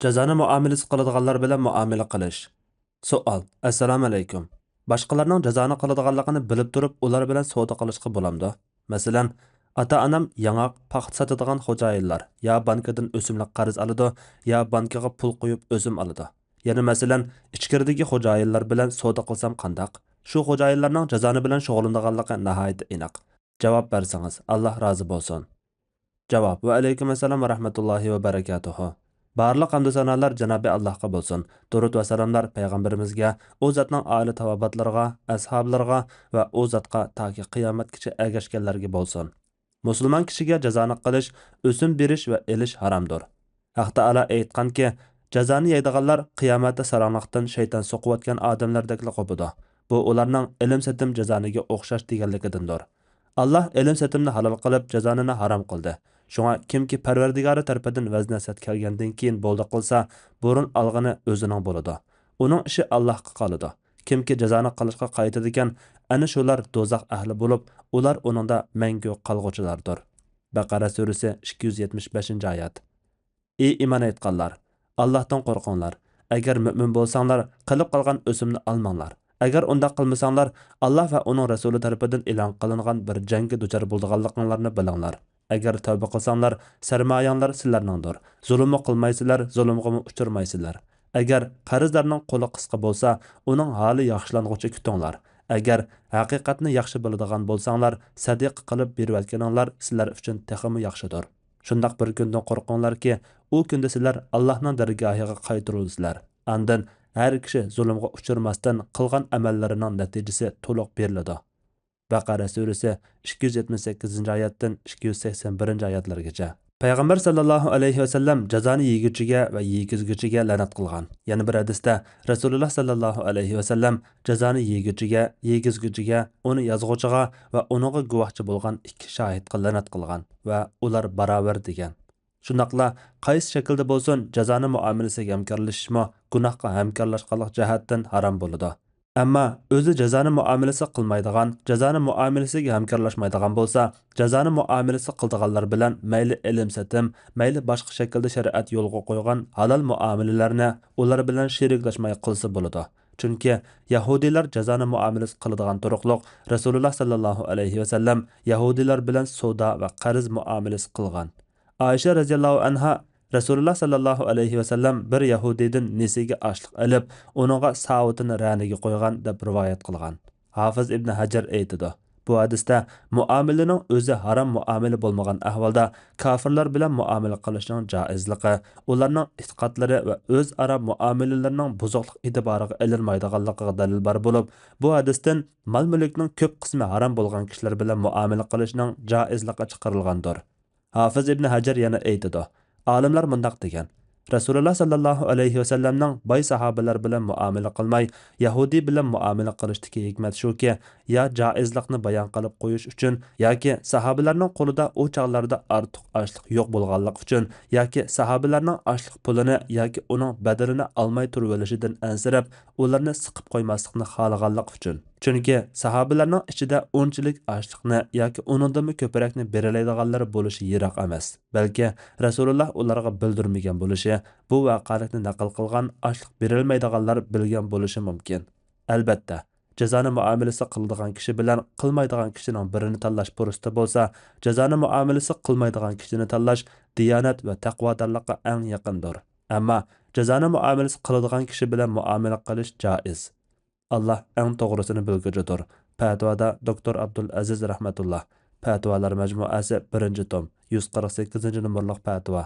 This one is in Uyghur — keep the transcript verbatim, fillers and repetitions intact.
جازانى مۇئامىلىسى قىلىدىغانلار بىلەن مۇئامىلە قىلىش. سوئال: ئەسسالامۇئەلەيكۇم. باشقىلارنىڭ جازانى قىلىدىغانلىقىنى بىلىپ تۇرۇپ، ئۇلار بىلەن سودا قىلىشقا بولامدۇ؟ مەسىلەن، ئاتا-ئانام ياڭاق، پاختا ساتىدىغان خوجايىنلار يا بانكىدىن ئۆسۈملۈك قەرز ئالىدۇ، يا بانكىغا پۇل قويۇپ ئۆسۈم ئالىدۇ. يەنە مەسىلەن، ئىچكىرىدىكى خوجايىنلار بىلەن سودا قىلسام قانداق؟ شۇ خوجايىنلارنىڭ جازانى بىلەن شۇغۇللىنىدىغانلىقى ناھايىتى ئېنىق. جاۋاب بەرسىڭىز، ئاللا رازى بولسۇن. جاۋاب: ۋەئەلەيكۇم ئەسسالام ۋە رەھمەتۇللاھى ۋە بەرەكاتۇھۇ. بارلىق ھەمدۇ سانالار جانابى ئاللاھقا بولسۇن. دۇرۇت ۋە سالاملار پەيغەمبىرىمىزگە، ئۇ زاتنىڭ ئائىلە تاۋابىئاتلىرىغا، ئەسھابلىرىغا ۋە ئۇ زاتقا تاكى قىيامەتكىچە ئەگەشكەنلەرگە بولسۇن. مۇسۇلمان كىشىگە جازانى قىلىش، ئۆسۈم بېرىش ۋە ئېلىش ھارامدۇر. ھەق تائالا ئېيتقانكى، جازانى يەيدىغانلار قىيامەتتە ساراڭلىقتىن شەيتان سوقۇۋەتكەن ئادەملەردەكلا قوپىدۇ. بۇ ئۇلارنىڭ ئېلىم-سېتىم جازانىگە ئوخشاش دېگەنلىكىدىندۇر. ئاللا ئېلىم-سېتىمنى ھالال قىلىپ، جازانىنى ھارام قىلدى. شۇڭا كىمكى پەرۋەردىگارى تەرىپىدىن ۋەز-نەسىھەت كەلگەندىن كېيىن بولدى قىلسا، بۇرۇن ئالغىنى ئۆزىنىڭ بولىدۇ. ئۇنىڭ ئىشى ئاللاھقا قالىدۇ. كىمكى جازانى قىلىشقا قايتىدىكەن، ئەنە شۇلار دوزاخ ئەھلى بولۇپ، ئۇلار ئۇنىڭدا مەڭگۈ قالغۇچىلاردۇر. بەقەرە سۈرىسى، ئىككى يۈز يەتمىش بەشىنچى ئايەت. ئى ئىمان ئېيتقانلار! ئاللاھتىن قورقۇڭلار. ئەگەر مۆمىن بولساڭلار، قېلىپ قالغان ئۆسۈمنى ئالماڭلار. ئەگەر ئۇنداق قىلمىساڭلار، ئاللا ۋە ئۇنىڭ رەسۇلى تەرىپىدىن ئېلان قىلىنغان بىر جەڭگە دۇچار بولىدىغانلىقىڭلارنى بىلىڭلار. ئەگەر تەۋبە قىلساڭلار، سەرمايەڭلار سىلەرنىڭدۇر. زۇلۇممۇ قىلمايسىلەر، زۇلۇمغىمۇ ئۇچرىمايسىلەر. ئەگەر قەرزدارنىڭ قولى قىسقا بولسا، ئۇنىڭ ھالى ياخشىلانغۇچە كۈتۈڭلار. ئەگەر ھەقىقەتنى ياخشى بىلىدىغان بولساڭلار، سەدىقە قىلىپ بېرىۋەتكىنىڭلار سىلەر ئۈچۈن تېخىمۇ ياخشىدۇر. شۇنداق بىر كۈندىن قورقۇڭلاركى، ئۇ كۈندە سىلەر ئاللاھنىڭ دەرگاھىغا قايتۇرۇلىسىلەر. ئاندىن ھەر كىشى زۇلۇمغا ئۇچرىماستىن قىلغان ئەمەللىرىنىڭ نەتىجىسى تولۇق بېرىلىدۇ. بەقەرە سۈرىسى، ئىككى يۈز يەتمىش سەككىزىنچى ئايەتتىن ئىككى يۈز سەكسەن بىرىنچى ئايەتلەرگىچە. پەيغەمبەر سەللەللاھۇ ئەلەيھى ۋەسەللەم جازانى يېگۈچىگە ۋە يېگۈزگۈچىگە لەنەت قىلغان. يەنە بىر ھەدىستە رەسۇلۇللا سەللەللاھۇ ئەلەيھى ۋەسەللەم جازانى يېگۈچىگە، يېگۈزگۈچىگە، ئۇنى يازغۇچىغا ۋە ئۇنىڭغا گۇۋاھچى بولغان ئىككى شاھىتقا لەنەت قىلغان ۋە ئۇلار باراۋەر دېگەن. شۇنداقلا قايسى شەكىلدە بولسۇن، جازانى مۇئامىلىسىگە ھەمكارلىشىشمۇ گۇناھقا ھەمكارلاشقانلىق جەھەتتىن ھارام بولىدۇ. ئەمما ئۆزى جازانى مۇئامىلىسى قىلمايدىغان، جازانى مۇئامىلىسىگە ھەمكارلاشمايدىغان بولسا، جازانى مۇئامىلىسى قىلىدىغانلار بىلەن مەيلى ئېلىم-سېتىم، مەيلى باشقا شەكىلدە شەرىئەت يولغا قويغان ھالال مۇئامىلىلەرنى ئۇلار بىلەن شېرىكلەشمەي قىلسا بولىدۇ. چۈنكى يەھۇدىيلار جازانى مۇئامىلىسى قىلىدىغان تۇرۇقلۇق رەسۇلۇللا سەللەللاھۇ ئەلەيھى ۋەسەللەم يەھۇدىيلار بىلەن سودا ۋە قەرز مۇئامىلىسى قىلغان. ئائىشە رەزىياللاھۇ ئەنھا رەسۇلۇللا سەللەللاھۇ ئەلەيھى ۋەسەللەم بىر يەھۇدىيدىن نېسىگە ئاشلىق ئېلىپ، ئۇنىڭغا ساۋۇتىنى رەنىگە قويغان دەپ رىۋايەت قىلغان. ھافىز ئىبن ھەجەر ئېيتىدۇ، بۇ ھەدىستە مۇئامىلىنىڭ ئۆزى ھارام مۇئامىلە بولمىغان ئەھۋالدا، كاپىرلار بىلەن مۇئامىلە قىلىشنىڭ جائىزلىقى، ئۇلارنىڭ ئېتىقادلىرى ۋە ئۆزئارا مۇئامىلىلىرىنىڭ بۇزۇقلۇق ئېتىبارىغا ئېلىنمايدىغانلىقىغا دەلىل بار بولۇپ، بۇ ھەدىستىن مال-مۈلۈكنىڭ كۆپ قىسمى ھارام بولغان كىشىلەر بىلەن مۇئامىلە قىلىشنىڭ جائىزلىقى چىقىرىلغاندۇر. ھافىز ئىبن ھەجەر يەنە ئېيتىدۇ، ئالىملار مۇنداق دېگەن، رەسۇلۇللا سەللەللاھۇ ئەلەيھى ۋەسەللەمنىڭ باي ساھابىلەر بىلەن مۇئامىلە قىلماي، يەھۇدىي بىلەن مۇئامىلە قىلىشتىكى ھېكمەت شۇكى، يا جائىزلىقنى بايان قىلىپ قويۇش ئۈچۈن، ياكى ساھابىلەرنىڭ قولىدا ئۇ چاغلاردا ئارتۇق ئاشلىق يوق بولغانلىقى ئۈچۈن، ياكى ساھابىلەرنىڭ ئاشلىق پۇلىنى ياكى ئۇنىڭ بەدىلىنى ئالماي تۇرۇۋېلىشىدىن ئەنسىرەپ، ئۇلارنى سىقىپ قويماسلىقنى خالىغانلىقى ئۈچۈن. چۈنكى ساھابىلەرنىڭ ئىچىدە ئۇنچىلىك ئاشلىقنى ياكى ئۇنىڭدىنمۇ كۆپرەكنى بېرەلەيدىغانلىرى بولۇشى يىراق ئەمەس. بەلكى رەسۇلۇللا ئۇلارغا بىلدۈرمىگەن بولۇشى، بۇ ۋەقەلىكنى نەقىل قىلغان ئاشلىق بېرەلمەيدىغانلار بىلگەن بولۇشى مۇمكىن. ئەلبەتتە، جازانى مۇئامىلىسى قىلىدىغان كىشى بىلەن قىلمايدىغان كىشىنىڭ بىرىنى تاللاش پۇرسىتى بولسا، جازانى مۇئامىلىسى قىلمايدىغان كىشىنى تاللاش دىيانەت ۋە تەقۋادارلىققا ئەڭ يېقىندۇر. ئەمما جازانى مۇئامىلىسى قىلىدىغان كىشى بىلەن مۇئامىلە قىلىش جائىز. ئاللا ئەڭ توغرىسىنى بىلگۈچىدۇر. پەتىۋادا دوكتور ئابدۇل ئەزىز رەھمەتۇللا. پەتىۋالار مەجمۇئەسى، بىرىنچى توم، يۈز قىرىق سەككىزىنچى نومۇرلۇق پەتىۋا.